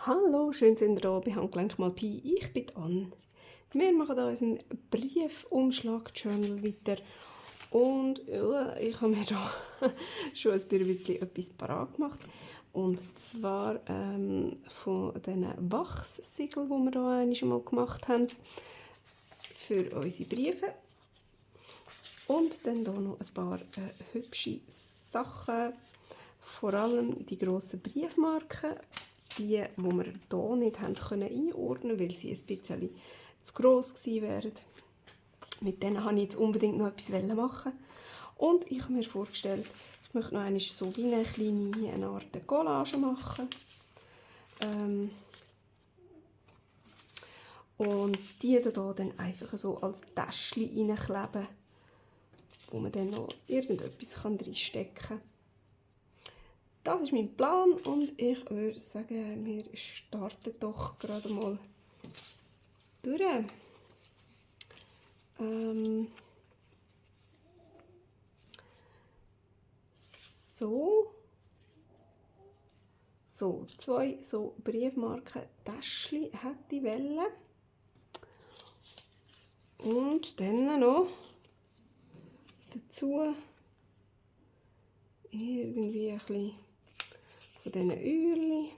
Hallo, schön sind ihr da bei Handgelenk mal Pi. Ich bin Anne. Wir machen hier unseren Briefumschlag-Journal weiter. Und ich habe mir da schon ein bisschen etwas parat gemacht. Und zwar von diesen Wachssiegeln, die wir hier schon mal gemacht haben, für unsere Briefe. Und dann hier noch ein paar hübsche Sachen, vor allem die grossen Briefmarken. Die wir hier nicht einordnen konnten, weil sie ein bisschen zu gross gewesen wären. Mit denen wollte ich jetzt unbedingt noch etwas machen. Und ich habe mir vorgestellt, ich möchte noch einmal so wie eine Art Collage machen. Und die hier dann einfach so als Täschchen reinkleben, wo man dann noch irgendetwas reinstecken kann. Das ist mein Plan und ich würde sagen, wir starten doch gerade mal durch. So, zwei so Briefmarken-Täschchen hätte ich wollen. Und dann noch dazu irgendwie ein bisschen von diesen Öhrchen.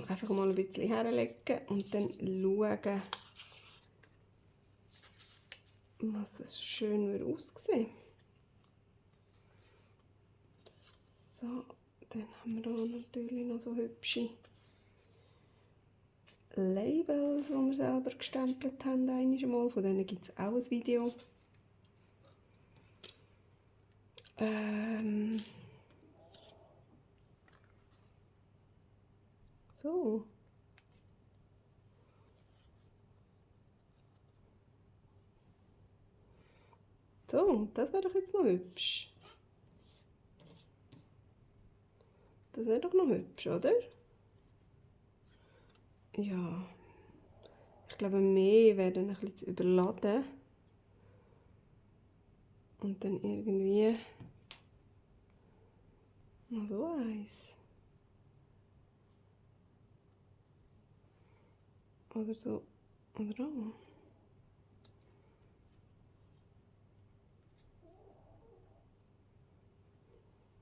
Einfach mal ein bisschen herlegen und dann schauen, was es schön aussehen. So, dann haben wir hier natürlich noch so hübsche Labels, die wir selber gestempelt haben. Einmal. Von denen gibt es auch ein Video. So. So, das wäre doch jetzt noch hübsch. Das wäre doch noch hübsch, oder? Ja. Ich glaube, mehr werden ein bisschen zu überladen. Und dann irgendwie noch so eins. Oder so. Oder auch.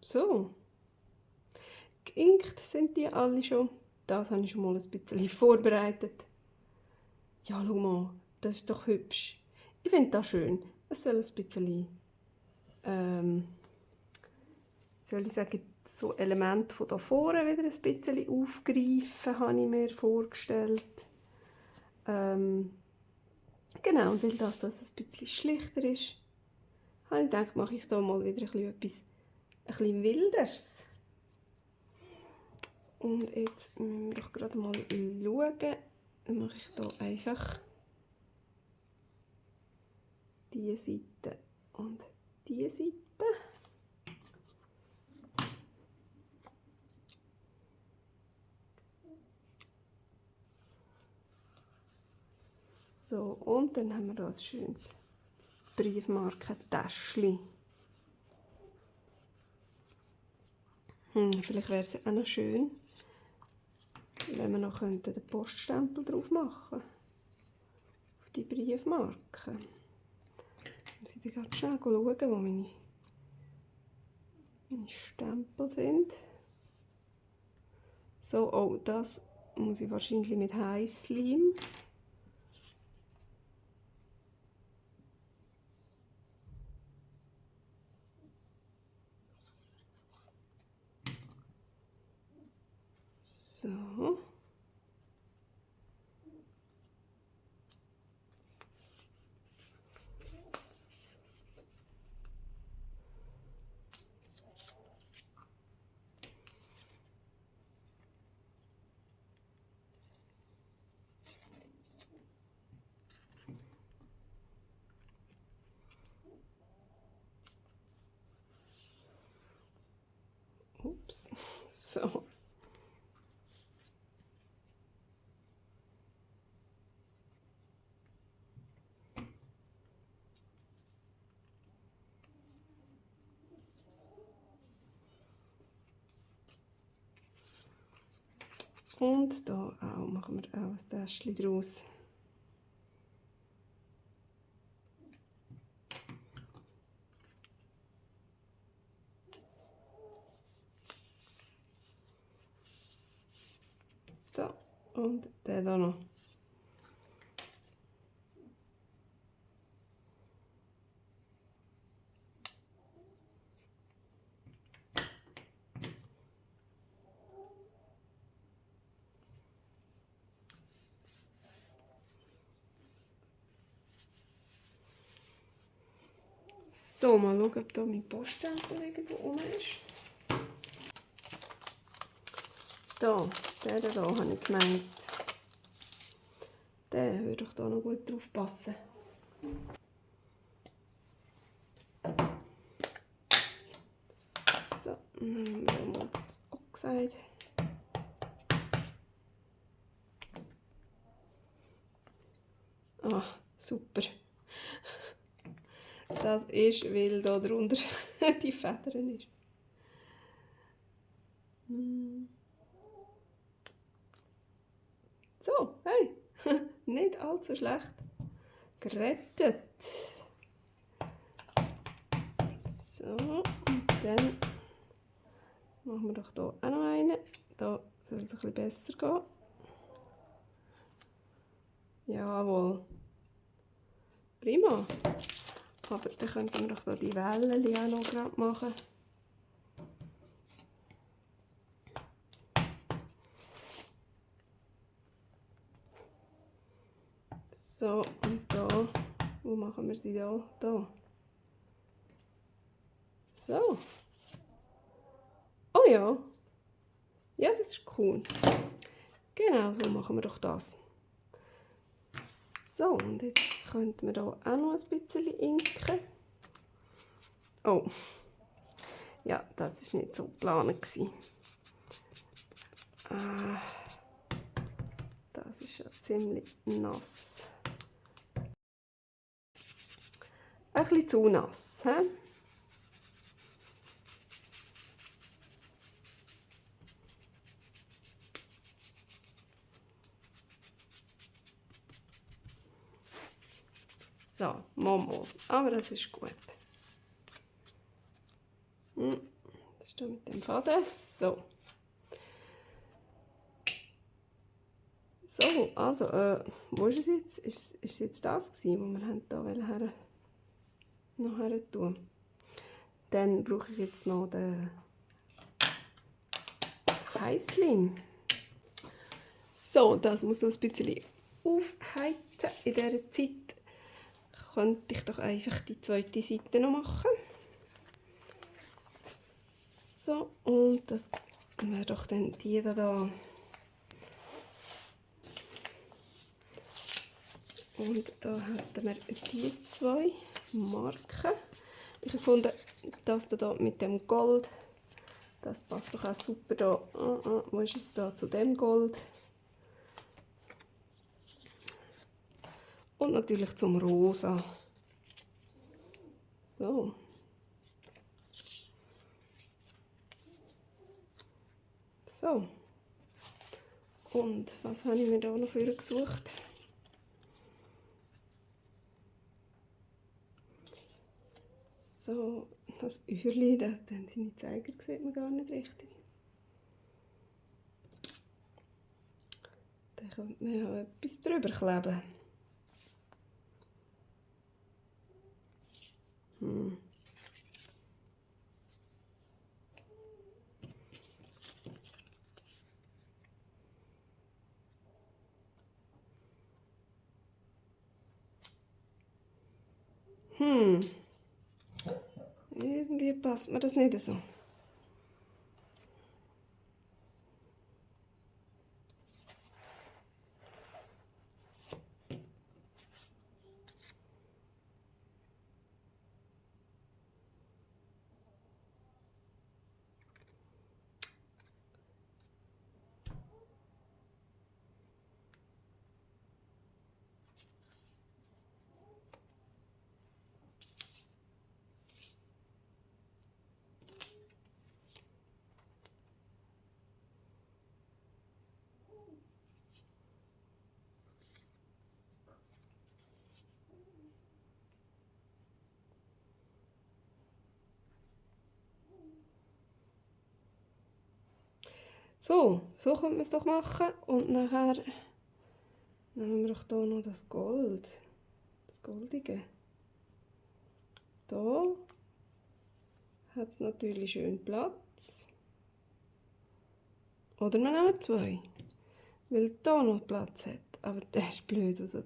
So. Geinkt sind die alle schon. Das habe ich schon mal ein bisschen vorbereitet. Ja, schau mal. Das ist doch hübsch. Ich finde das schön. Es soll ein bisschen, soll ich sagen, so Elemente von da vorne wieder ein bisschen aufgreifen, habe ich mir vorgestellt. Genau, und weil das ein bisschen schlichter ist, habe ich gedacht, mache ich da mal wieder etwas ein bisschen Wilderes. Und jetzt müssen wir doch gerade mal schauen. Dann mache ich hier einfach diese Seite und diese Seite. So, und dann haben wir hier ein schönes Briefmarkentäschchen. Vielleicht wäre es auch noch schön, wenn wir noch den Poststempel drauf machen könnten. Auf die Briefmarke. Muss ich dann schnell schauen, wo meine Stempel sind. So, oh, das muss ich wahrscheinlich mit Heißleim. So. Ups. So. Und da auch machen wir auch ein Täschchen draus. So, und der da noch. So, mal schauen, ob da mein Poststempel irgendwo rum ist. Da, der da habe ich gemeint. Der würde doch da noch gut drauf passen. So, dann haben wir mal das auch gesagt. Ah, super. Das ist, weil da drunter die Federn ist. So, hey, nicht allzu schlecht. Gerettet. So, und dann machen wir doch hier auch noch einen. Da soll es ein bisschen besser gehen. Jawohl. Prima. Aber dann könnten wir doch hier die Wellen auch noch gerade machen. So, und da, wo machen wir sie da? Da. So. Oh ja. Ja, das ist cool. Genau, so machen wir doch das. So, und jetzt könnten wir hier auch noch ein bisschen inken. Oh. Ja, das war nicht so geplant. Das ist ja ziemlich nass. Ein bisschen zu nass. He? So, Momo. Aber das ist gut. Das ist da mit dem Faden. So. So, also, wo ist es jetzt? Ist es jetzt das gewesen, was wir hier noch her tun? Dann brauche ich jetzt noch den Heißleim. So, das muss noch ein bisschen aufheizen. In dieser Zeit könnte ich doch einfach die zweite Seite noch machen. So, und das wäre doch dann die da. Und da hätten wir die zwei Marken. Ich habe gefunden, das da mit dem Gold, das passt doch auch super da. Wo ist es da zu dem Gold? Und natürlich zum Rosa. So. So. Und was habe ich mir da noch für gesucht? So, das Öhrchen, da haben seine Zeiger, sieht man gar nicht richtig. Da könnte man ja etwas drüber kleben. Irgendwie passt mir das nicht so. So könnte man es doch machen. Und nachher nehmen wir doch hier noch das Gold. Das Goldige. Da hat es natürlich schön Platz. Oder wir nehmen 2, weil da noch Platz hat. Aber das ist blöd, dass die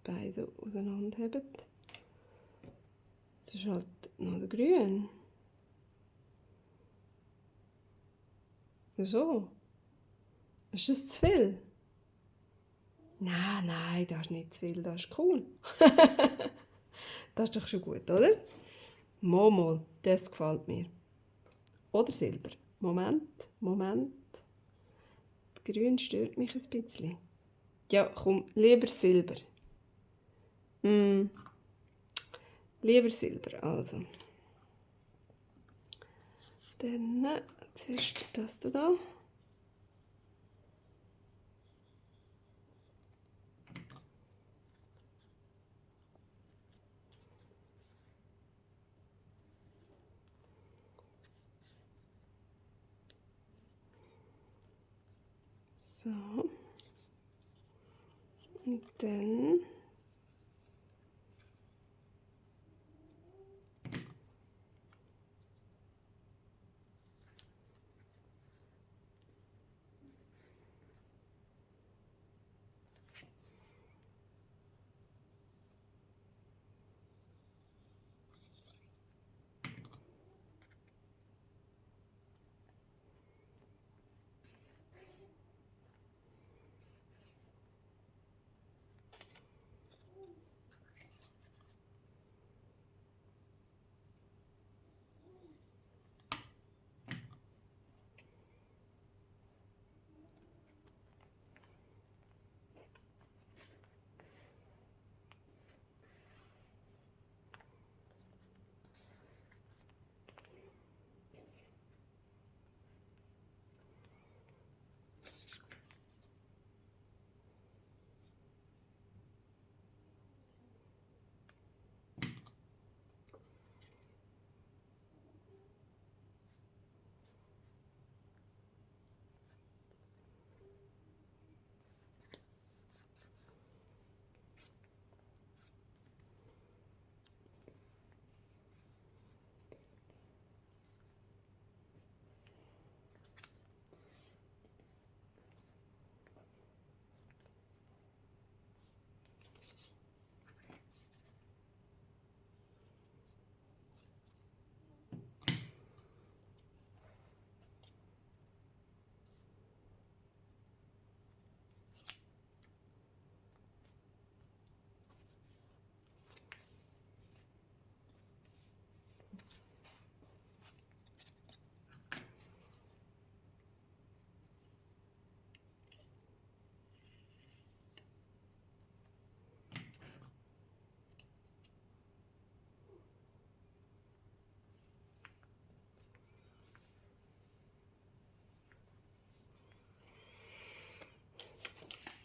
Beine so auseinanderheben. Jetzt ist halt noch der Grün. So. Ist das zu viel? Nein, das ist nicht zu viel, das ist cool. Das ist doch schon gut, oder? Mal, das gefällt mir. Oder Silber. Moment. Grün stört mich ein bisschen. Ja, komm, lieber Silber. Lieber Silber, also. Dann zuerst das da. So. Und dann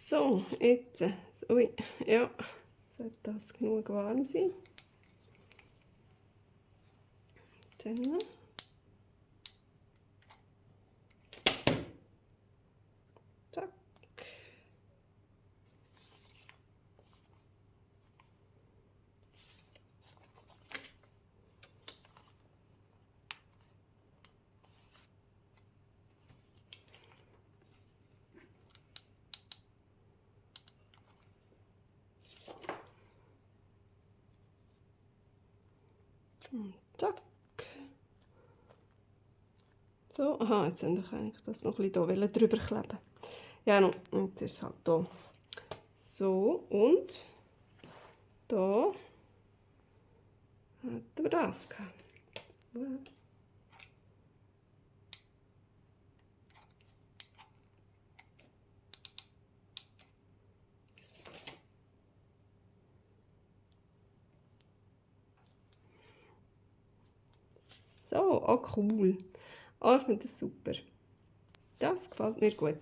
so, jetzt. Ui, ja, sollte das genug warm sein. Dann. Zack. Und zack. So, aha, jetzt wollte ich eigentlich das noch ein bisschen hier drüber kleben. Ja, no, jetzt ist es halt hier. So, und da hatten wir das gehabt. So, oh cool. Oh, ich finde das super. Das gefällt mir gut.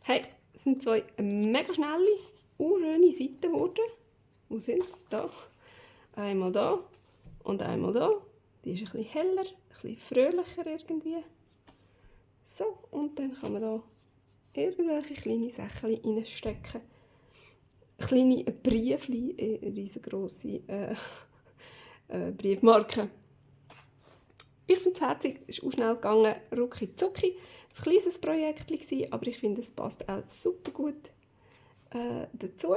Hey, es sind 2 mega schnelle, schöne Seiten geworden. Wo sind sie? Da. Einmal da und einmal da. Die ist ein bisschen heller, ein bisschen fröhlicher irgendwie. So, und dann kann man da irgendwelche kleine Sachen reinstecken. Kleine Briefchen, riesengroße Briefmarken. Ich finde es herzig, es ist auch schnell gegangen, rucki zucki. Ein kleines Projekt war, aber ich finde, es passt auch super gut dazu.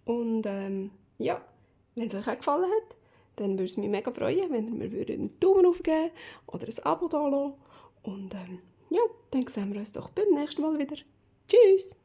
Und ja, wenn es euch auch gefallen hat, dann würde es mich mega freuen, wenn ihr mir einen Daumen aufgeben oder ein Abo da lassen. Und ja, dann sehen wir uns doch beim nächsten Mal wieder. Tschüss!